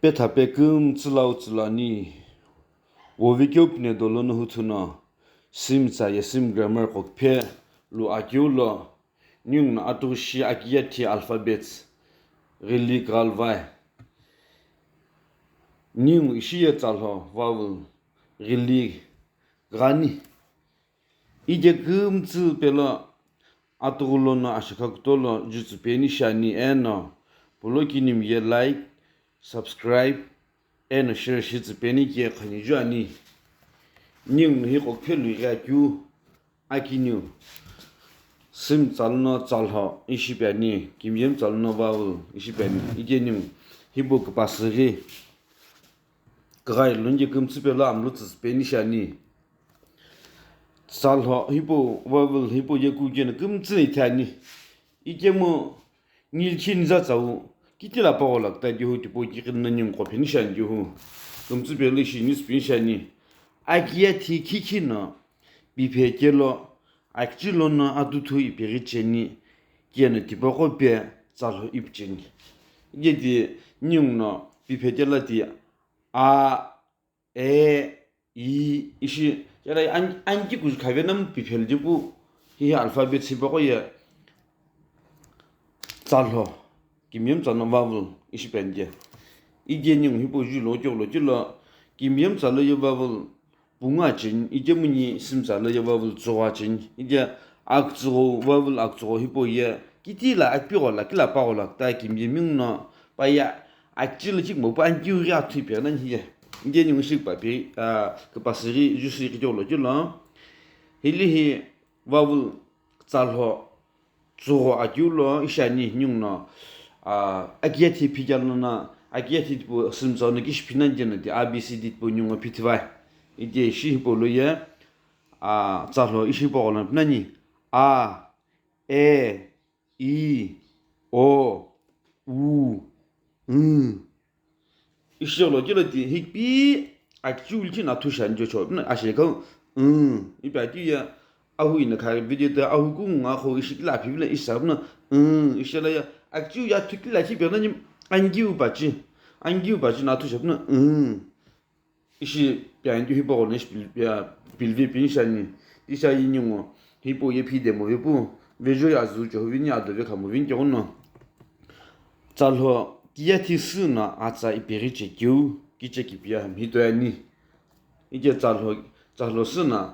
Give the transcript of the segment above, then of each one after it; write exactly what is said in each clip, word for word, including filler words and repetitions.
Pe thape kümtsü lau tsülani. Wovekeu pine dolo no huthu no, Simtsa ye Sim grammar qokphe lu akeu lo, ningu no atughushi akiyathi alphabets, ghili ghalvai. Ningu ishi ye tsalho vowel, ghili ghani. Ije kümtsü pelo atughu lono ashikha kutolo jutsu peni shani eno, pulo kinimi ye like, subscribe, eno share shitsü peni ke khani juani. Ningu hi qokphe lu ighi akeu, akiniu. Simtsa lono tsalho ishi piani, kimiyemtsa lono vowel ishi piani. Ije ningu, hipau küpasüghi. Kaghi longhi kümtsü pelo amlu tsütsü peni shani. Tsalho hipau vowel hipau ye kukeno kümtsü ithani. Ikemu nilchini za tsau kitila paghola kta dihu tipau kiqini no ningu qo peni shani dihu. Kümtsü pelo ishi nisü peni shani. Akiyathi khikhi no piphe kelo akichi lono atuthu ipeghi cheni keno tipaqo pe tsalho ipi cheni. Ije ti ningu no piphe kelo ti a, e, i, ishi, yala an-, anki kuju khavena mu piphel jipu, hi alphabet sipaqo ye tsalho, kimiyemtsa no vowel ishi pende. Ije ningu hipau ju lo, kyo lo, kyo lo, kimiyemtsa lo ye vowel, pungu acheni, ikemu ni Simtsa lo ye vowel tsügho acheni. Ije akütsügho, vowel akütsügho hipau ye kitila akipighola, kila paghola kta kimiye mingu no, pa ye akichi lo chikmo pa ankiu ghi athu ipeghi nani hiye. Ije ningu shi pa pe, ah, küpasüghi jushi kichogho lo kilo. Hili hi vowel tsalho tsügho akeu lo ishi ani ningu no, ah, akiyathi phikelo no, akiyathi tipau Simtsa no kishi phinani jeno ti A B C D tipau ningu phithivai. Ije ishi hipau lo ye, ah, tsalho ishi paghola phinani. A, e, i, o, u, ng. Ishi lo kilo ti hikpi akichiu lichi no athu shani jocho. Pino ashekha, mm, ipi ati ya ahu ina kha video ta ahu kungu nga kho ishi kila phi bila isa pino, mm, ishi la ya akichiu ya thu kila chi pino ni angiu pachi. Angiu pachi no athu sha pino, mm. Ishi piani tu hipau gholo ishi pil-, pia-, pilve pini shani. Isha yini ngo, hipau ye phi demo vepu, vejo ya zu cho vini ado ve khamu vini keghono. Tsalho kiyathi sü no atsa ipeghi chekeu, kicheki piya hami hitoyani. Ike tsalho, tsalho sü no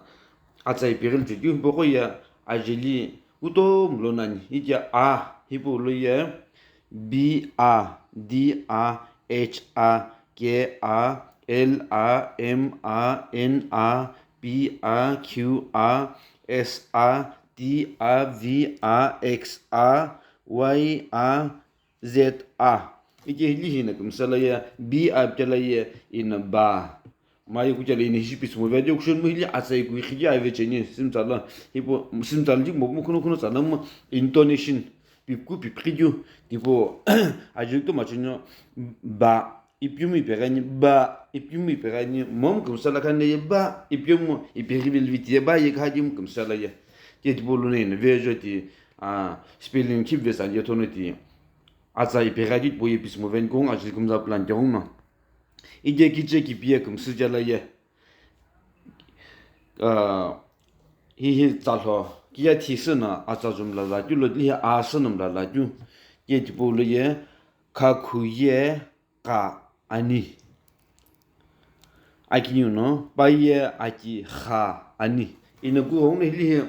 atsa ipeghi chekeu hipaqo ye ajeli kutomo lo nani. Ike a hipau lo ye B A D A H A K A L A M A N A P A Q A S A T A V A X A Y A Z A. Ike hili hina kümsala ye B A pela ye ina ba. Maye kuchale ina hishi pismo vya de kushon mu hili atsa ikui khiji ave cheni Simtsa lo. Hipau Simtsa lo jik mo kuno kuno tsala mu intonation. Pipku pipkhidiu, tipo, ajulto machino, ba, ipiumu ipegani, ba, ipiumu ipegani, mom kumsala kane ye, ba, ipiumu ipeghi velviti ye, ba, ye khadi mu kumsala ye. Ke tipo luna ina, vejo ti, ah, spelling keep ve sanje tono ti. Atsa ipegadi, tipo ye pismo ven kong, ajul kumza plan jong no. Ije kiche kipiye kumsü jala ye. Ah, hihi tsalho kiyathi sü no atsa zumla lakeu lo, hihi a sü no mla lakeu. Ye tipau lo ye, khakhu ye qa ani. Akiniu no, pa ye aki kha ani. Ina kughong no hilihi,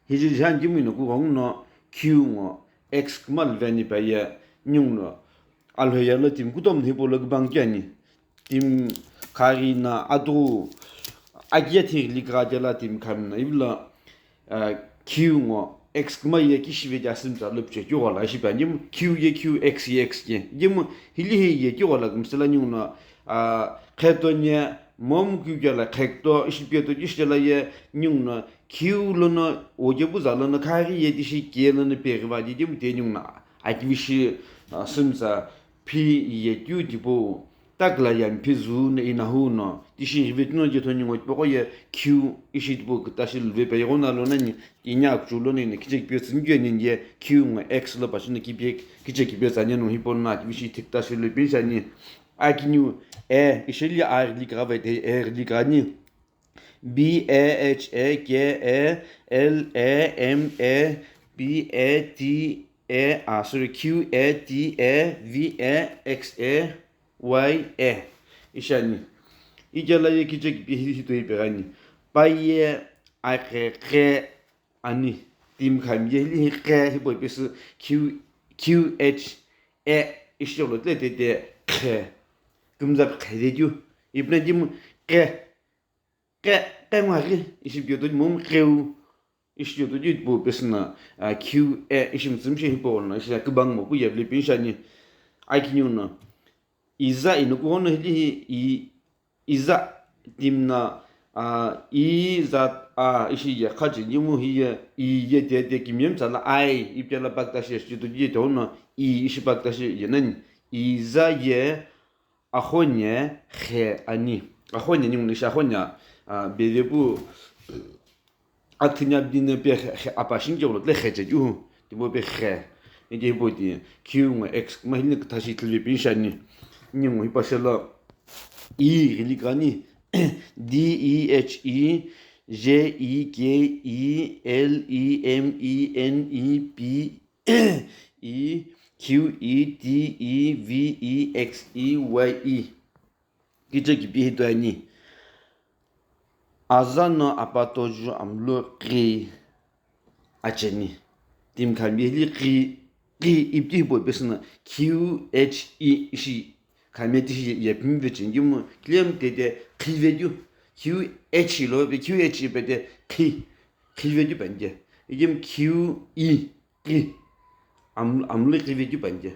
hiji jhanjimu ina kughong no, Q ngo, X kmal veni pa ye, ningu no, alho ye lo timi kutomo hipau lo kibang kiani. Timi khaghi no atu akiya thighi likha jela timi khami no ivilo, ah, Q ngo X kuma ye kishive ja Simtsa lo piche keu ghola ishi pa. Jemu Q ye Q, X ye X ye. Jemu hili hi ye keu ghola kumsela ningu no, ah, kheto nye mom keu jela kheto ishi peto ishi jela ye ningu no Q lono oje buza lono khaghi ye tishi ke lono peghiva je jemu te ningu no akivishi, ah, Simtsa phi ye keu tipau. Takla yami phi zu no inahu no, tishi rivetino je thoni ngo tipaqo ye Q ishi tipau kitashi luve pe yegho na lo nani, inya akchu lo nani, kiche kipe tsini keu nini ye Q ngo X lo pashi no kipe, kiche kipe tsani no hipau no akivishi thiktashi lo pinshani. Akiniu, e, ishi hili a ghili kugha vete, e ghili kugha ni. B A H A K A L A M A P A T A, ah, sorry, Q A T A V A X A Y A. Ishi ani. Ikela ye kicheki pi hi, hi toi pe ani. Pa ye a khe khe ani. Timi khami ye hili hi khe hipau pesü Q, Q H A ishi lo tle te te khe. Kumza khe de ju. Ipna jimu khe. Khe, khe ngwa khe, ishi pyoto mum kheu, ishi pyoto ju po pesü na, ah, Q A, ishi mtsum shi hipau na, ishi kubang mo ku yevle pin shani. Akiniu na. Iza ino kuhono hili hi, i, iza timi na, ah, iza, ah, ishi ye khachi nimu hi ye, i ye te te kimyem tsala ai, ipela bakta shi, ishi pyoto ju te ono, i, ishi bakta shi ye nani. Iza ye, Axonie khe ani. Axonie ningu nishi axonie, ah, beve pu, ah, athinya bine pe khe, khe, apa shinke ulo tle khe che ju. Tibo pe khe. Ike hipo ti, Q ngo X, ma hini kuthashi tlive pin shani. Ningu hipa shelo. I, ghili kani. D E H E, J E K E, L E M E N E P, E Q E T E V E X E Y E. Kicheki pi hi toi ani. Aza no apato ju amlo qi acheni. Timi khami hili qi, qi ipti hipo pesü na Q H E ishi khami tishi ye pimi vecheni mu claim te te qhive ju. Q H lo pe Q H pe te qhi, qhive ju panje. Ikim Q E Qi. Am-, amli qi ve ju panje.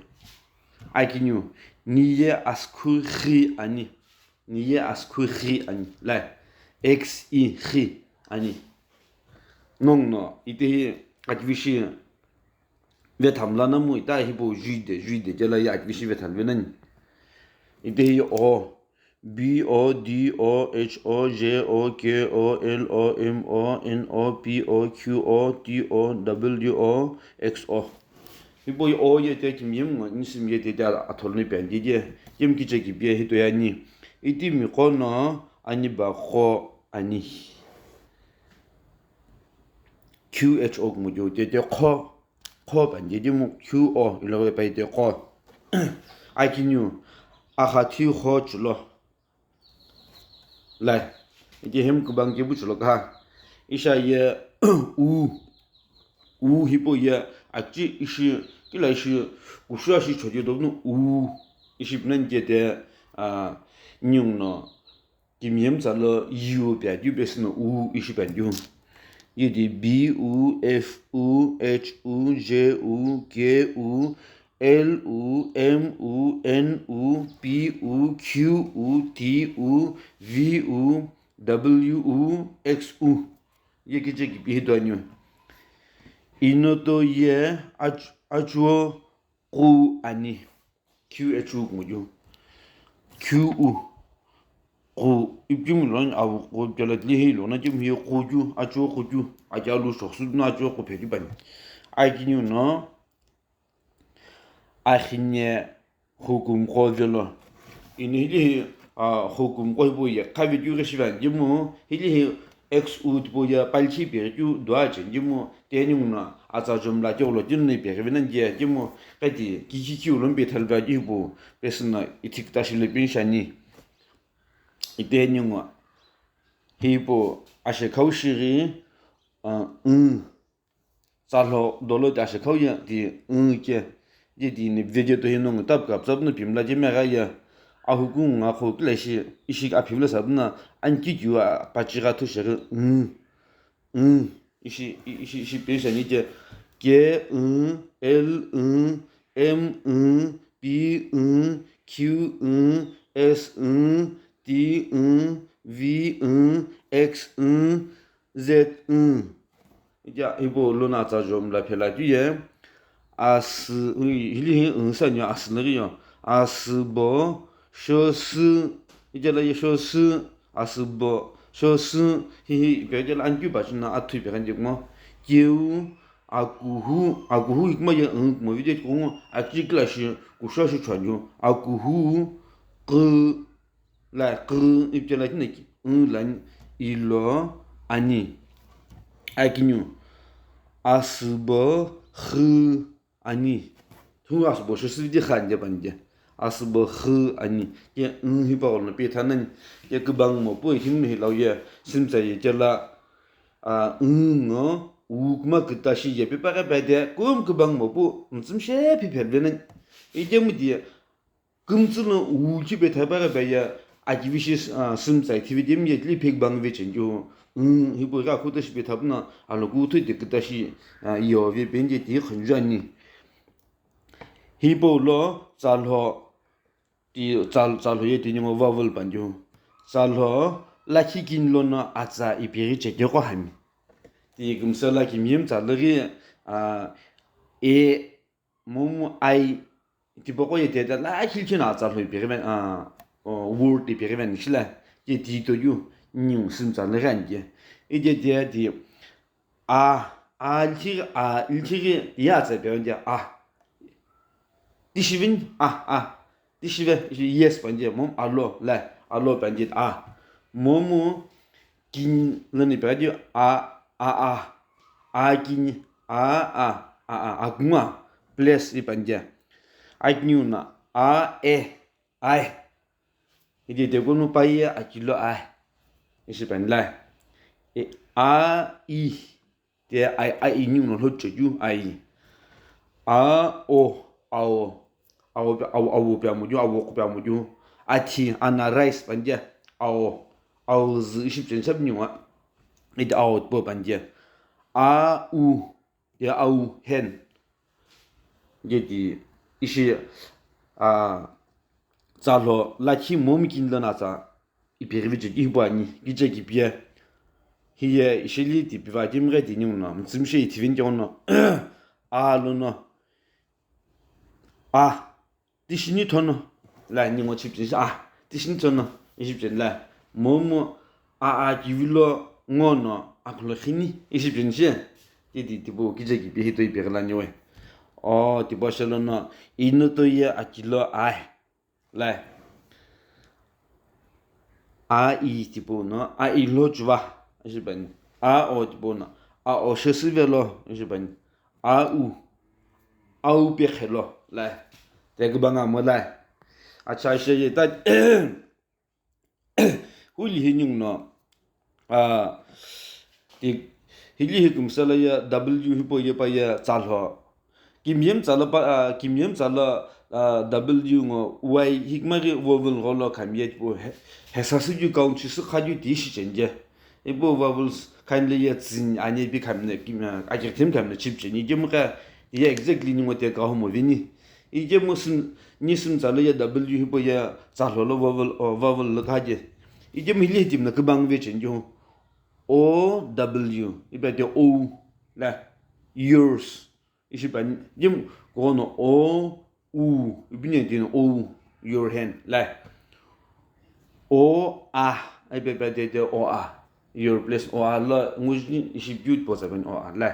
Akiniu, niye askhu xi ani. Niye askhu xi ani. Lai. X E xi ani. Nongno, ite hi, ativishi vethamla namu ita hipo juide, juide, jela ya ativishi vethamve nani. Ite hi o. B O D O H O J O K O L O M O N O P O Q O T O W O X O. Hipau ye o ye te kimiyemu ngo, nisim ye te te atholu ni pen ye ye, yem kiche kipiye hito ye ani. Itimi qo no ani ba qo ani. Q H O kumo jo te te qo. Qo panje dimu Q O, ilo pai te qo. Akiniu, axathi qo chulo. Lai, ike hem kubang kebu chulo ka. Isha ye, u, u hipo ye, achi ishi, kila ishi, kushu ashi choje donu u, ishi pinan ke te, ah, niung no. Kimiyem tsalo U pi akeu pesü no U ishi pi akeu. Yedi B U F U H U J U K U L U M U N U P U Q U T U V U W U X U. Ye kiche kipi hito aniu. Inoto ye ach-, achuo qu ani. Q H U kumo ju. Q U. Qu, ipkimu lo awu qu pela tili hei lo na kimu hi qu ju, achuo qu ju, akia lu shoksu na achuo qu phe ju pani. Akiniu no, akhine hukum qo velo. Ini hili hi, ah, hukum qo hipu ye, khavi ju ghi shivan kimu, hili hi X U tipau ye palchi peghi keu dua cheni kemu, teni nguno atsa jomla keu lo tinu ni peghi vena ye kemu, kati kiki kiu lo mpe thalva keu pu, pesü no ithik ta shile pin shani. Iteni ngo, hipo ashekhau shighi, ah, ng, tsa lo dolo ta ashekhau ye ti ng ke, ye ti ni video to hino ngo tap kap sap no pimla je me gha ye, ahuku nga kho kile shi, ishi aphimla sap na, anki kiu a pachi gha thu shighi, ng. Ng, ishi, i-, ishi, ishi pin shani je, K, ng, L, ng, M, ng, P, ng, Q, ng, S, ng, T, ng, V, ng, X, ng, Z, ng. Ija, ibo luna tsa jomla phela ju ye. Asü, ui, hili hi, ng, sa nyo asü na yo. Asü bo, sho sü, ija la ye sho sü, Asübo, sho sü, hihi, ipeghi la ankeu pa china athu ipeghi ani kumo. Keu, akuhu, akuhu ikuma ye, ng, kumo vide kumo, akikila shi, kusho shi chwanyu, akuhu, Qü, la qü, ipi chala kina ki, ü lani, ilo, ani. Akiniu, asübo, xü, ani. Thu asübo, xü süvidi xani de pani de. Asübo, xü, ani. Ye, ü, hipa gholo pi thanani. Ye, kübang mo pu, him hi lau ye, simtsa ye chala, a, ü, ngo, u, kuma küta shi ye, pi pa ka pa de, kum kübang mo pu, mtsüm she, pi phe vena. Ike mu di, kümtsü lo u chi pe thapa ghi pe ye, akivi shi, ah, sümtsa thivi timi ye tili phek bang ve chen ju, mm, hipau ghi akhu ta shi pe thapuna, alo kuthu de küta shi, ah, yo ve pen je ti khunju ani. Hipau lo tsalho, ti, tsal-, tsalho ye tini ngo vowel pan ju. Tsalho lakhi kini lono atsa ipeghi chekegho hami. Ti kümsü la kimiye mtsa lüghi, ah, e, momu ai, tipaqo ye teta lakhi chena atsa lhoi piriven, ah, oh, word ti piriven shila, ye ti to yu, niu simtsa lüghi ani ye. Ide de di, a, a lhighi, a lhighi, ya tsa pe de, a. Tishivin, a, a. Tishive, yes panje, mom, alo, la, alo panje, a. Momu, kin lani peghi di a, a, a, a kin, a, a, a, a, akunga, place ipi ani je. Akiniu na, a, e, ai. Ide de kunu pa ye akilo ai. Ishi pani lai. E, a, i. Te ai, a, i niu no lo choju, ai. A, o, ao. Ao, ao, ao pe amuju, ao pe amuju. Athi, ana rice panje. Ao, ao zi ishi chen sab niwa. Ite ao po panje. A, u, ya au hen. Geti ishi, a, tsalho lakhi momu kini lono atsa ipeghi viche ki hipau ani, kiche kipi ye. Hiye ishili tipiva kimghe tini uno, mtsümshe ithivini ke uno, a lono, a, tishini thono, la, ningo chipcheni, a, tishini thono, ishi pcheni la, momu, a, a, kivilo, ngono, akhlo khini, ishi pcheni she, titi, tipo, kiche kipi hito ipeghi lani we. O, tipo, shelono, ino to ye, akilo, ai. Lai. A i tipau no, a i lo chuva, ishi pani. A o tipau no, a o shesüvelo, ishi pani. A u, a u pekhelo, lai. Te kübanga mo lai. Acha ishe ye ta, huli hi ningu no, a, ti, hili hi kümsü la ye W hipau ye pa ye tsalho. Kimiye mtsa la pa, a, kimiye mtsa la, a, W ngo Y hikma ghi vowel gholo khami ye tipau he, hesasü ju count shi sü kha ju ti shi chen je. Hipau vowels khani le ye tsini ani pi khami ne, kim, a, akirthim khami ne chip cheni. Ikemu kha ye exactly ningo te ka homo vini. Ikemu sün, ni sümtsa lo ye W hipau ye tsalho lo vowel, o, vowel lo kha je. Ikemu hili hitim na kübang ve chen ju. O W, ipi ate o, la, yours. Ishi pani, ikemu kono o, u, ipi ne tino o, your hand, la. O, a, ipi ate te o, a. Your place, o, a, la, ngujini, ishi beautiful sa pani, o, a, la.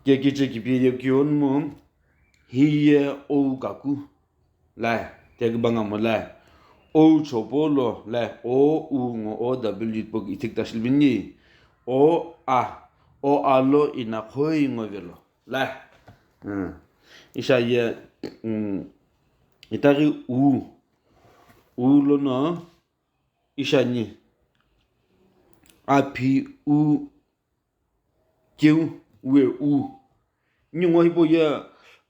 Ke kiche kipi ye kion mo, hiye o kaku. Lai, te kübanga mo lai. O chopo lo, lai, o u ngo o W po ithik ta shilbini. O a, o a lo ina khoi ngo velo. Lai. Hmm. Isha ye, hmm, itaghi u, u lono, ishani. A phi u keu, we u. Ningo hipau ye,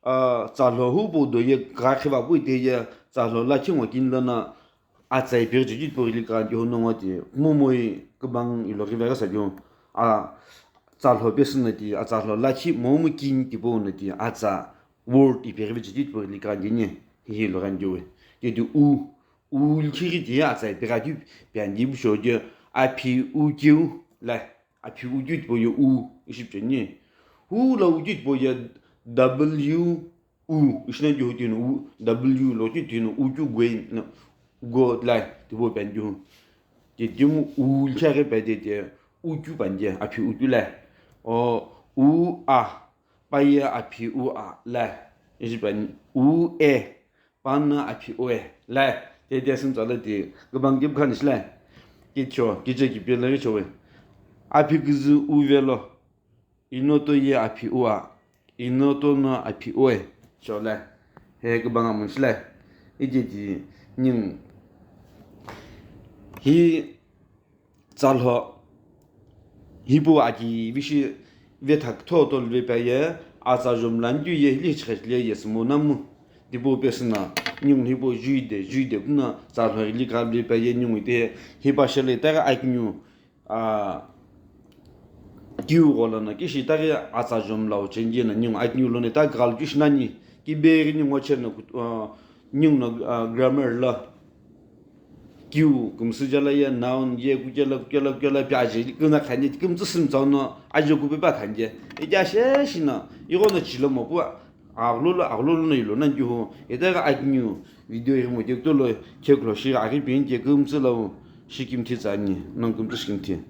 a, tsalho hupau do ye, kakhiva pui te ye, tsalho lakhi ngo kini lono, atsa ipeghi chichi tipau ilikhani hono ngo ti, mumoi kübang ilo rive ka sa ju, a, tsalho pesü no ti, a, tsalho lakhi momu kini tipau no ti, atsa word ipeghi chichi tipau ilikhani ni, hihi lo ghani ju we. Ke ti u, u lkhighi ti ye atsa ipeghi ati, pe ani bu sho je, a phi u keu, la. A phi u keu tipau ye u ishi pcheni. Hu la u keu tipau ye W u ishi na ju tino u W lo keu tino u keu gwe na go lai tipau pe ani ju. Ke timu u lkhaghi pe te te u keu panje a phi u keu lai. O u a pa ye a phi u a lai. Ishi pe ani u e. Panongu a phi o e, lai, Tete sümtsa lo ti kübang kipu khani shilai. Kicho, kicho kipe lo ghi chowe. Aphi küzü u velo. Inoto ye aphi ua. Inoto no aphi ue. Chole. He kübang amun shilai. Ije ti ningu. Hi tsalho. Hipau aki vishi vetha kütho tolo vepa ye, atsa jomla ntu ye hili hichikhe chile ye sümo namu. Tipau pesü na, ningu hipau juide, juide puna tsa lho hili ka vepa ye ningu ite, hipa shele itaghi akiniu, a, kiu ghola na kishi itaghi atsa jomla uchenje na ningu akiniu lone itaghi ghal ju shi nani, kibeghi ningu oche na kut-, a, ningu na, a, grammar la. Kiu, kümsü jala ye, noun ye, kukela, kukela, kukela, pi aje, kuna khanje, kümtsü sümtsau no, aje kupe pa khanje. Ija she shi no, ighono chilo mopu, aghulolo, aghulolo no ilo, nani kihu, itaghi akiniu, video ighi mo, kekutolo, khekhulo shi, aghi pin, ke kümtsü lau, shi kimthi tsani, nani kümtsü shi kimthi.